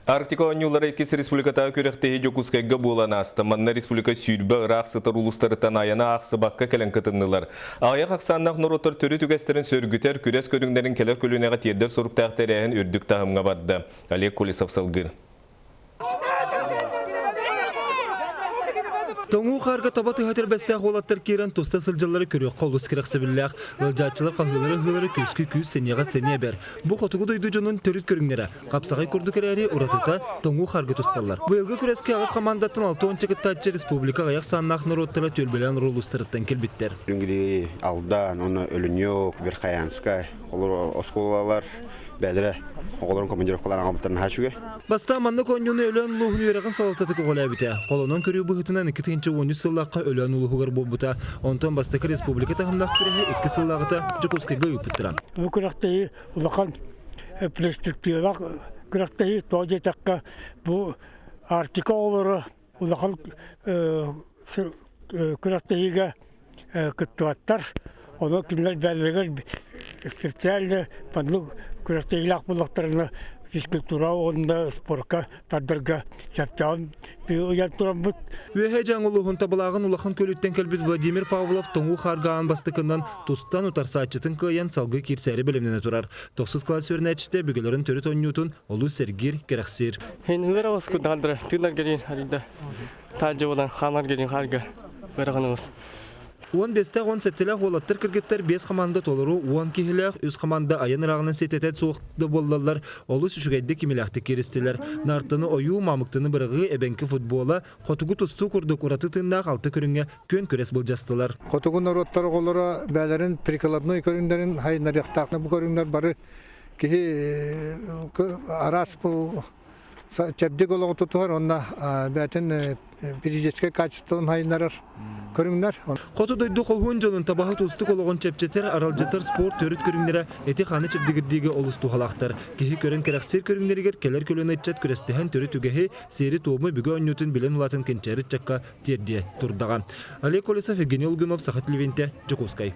Арктика оонньуулара иккис республикатааҕы күрэхтэһии Дьокуускайга буолан ааста. Манна республика 20 ыраах сытар улуустарыттан айана аахсыбакка кэлэн кытыннылар. Аҕыйах ахсааннаах норуоттар төрүт үгэстэрин сөргүтэр, күрэс көрүҥнэрин кэлэр көлүөнэҕэ тиэрдэр соруктаах тэрээһин үрдүк таһымҥа барда. Олег Колесов салгыыр. Тоҥуу хаарга таба тыһа тэрбэстээх уолаттар киирэн туста сылдьаллара көрүөххэ олус кэрэхсэбиллээх. Ыалдьааччылар хаһыылара ыһыылара күөскү күүс сэниэҕэ сэниэ эбэр. Бу хотугу дойду дьонун төрүт көрүҥнэрэ. Хапсаҕай курдук эрээри уратыта тоҥуу харгы тусталлар. Быйылгы күрэскэ аҕыс хамаандаттан 60 кыттааччы республика аҕыйах сааннаах норуоттара түөлбэлээн улуустарыттан кэлбиттэр. Үнгүлү, Алдан, уонна Өлүнүк, Верхоянскай олор оскуолалар бэйэлэрэ оҕолорун командировкаларын аҕалбыттарын наһаа үчүгэй. Бастаан маннык оонньууну Өлөөн улууһун үөрэҕин салалтата көҕүлээбитэ. Холонон көрүү быһыытынан 2013 сыллаахха Өлөөн улууһугар буолбута. Онтон бастакы республика таһымнаах күрэһи 2 сыллааҕыта Дьокуускайга ыыппыттара. Бу күрэхтэһии улахан перспективалаах күрэхтэһии. Тоҕо диэтэххэ, бу Арктика оҕолоро улахан күрэхтэһиигэ кыттыбаттар. Ону кинилэр бэйэлэригэр специально маннык күрэхтэһиилээх буоллахтарына физкультура уонна спорка тардарга сөптөөҕүн ыйан тураммыт. Үөһээ Дьааҥы улууһун Табалааҕын улахан көлүттэн кэлбит Владимир Павлов тоҥуу хаарга аан бастакынан тустан утарсааччытын кыайан салгыы киирсээри бэлэмнэнэ турар. Тохсус кылаас үөрэнээччитэ өбүгэлэрин төрүт оонньуутун олус сэргиир, кэрэхсиир. Хинһылар алыс тыынар гэрин арыйда таажы болан хаамар гэрин хаарга быраҕыныбыз. 15-тээх 17-лээх уолаттар кыргыттар биэс хамаанда толору 10 киһилээх үс хамаанда айан ырааҕынан ситэтэ суох да буоллаллар олус үчүгэйдик кимилээхтик кииристилэр. Наартаны ойуу, маамыктаны быраҕыы, эбэҥки футбола, хотугу тустуу курдук ураты тыыннаах алта көрүҥҥэ күөн күрэс былдьастылар. Хотугу норуоттар оҕолоро бэйэлэрин прикладной көрүҥнэрин хайыннарыахтаах. Бу көрүҥнэр бары киһи араас бу чэбдик олоҕу тутуһар уонна бэйэтин физическэй качествотын хайыннарар көрүҥнэр. Хоту дойду хоһуун дьонун табаһыт уустук олоҕун чэпчэтэр, аралдьытар спорт төрүт көрүҥнэрэ эти-хааны чэбдигирдиигэ олус туһалаахтар. Киһи көрөн кэрэхсиир көрүҥнэригэр кэлэр көлүөнэ ыччат күрэстэһэн төрүт үгэһи, сиэри-туому өбүгэ оонньуутун билэн улаатан кэнчээри ыччакка тиэрдиэ турдаҕа. Олег Колесов, Евгений Лугинов, Саха телевидениетэ, Дьокуускай.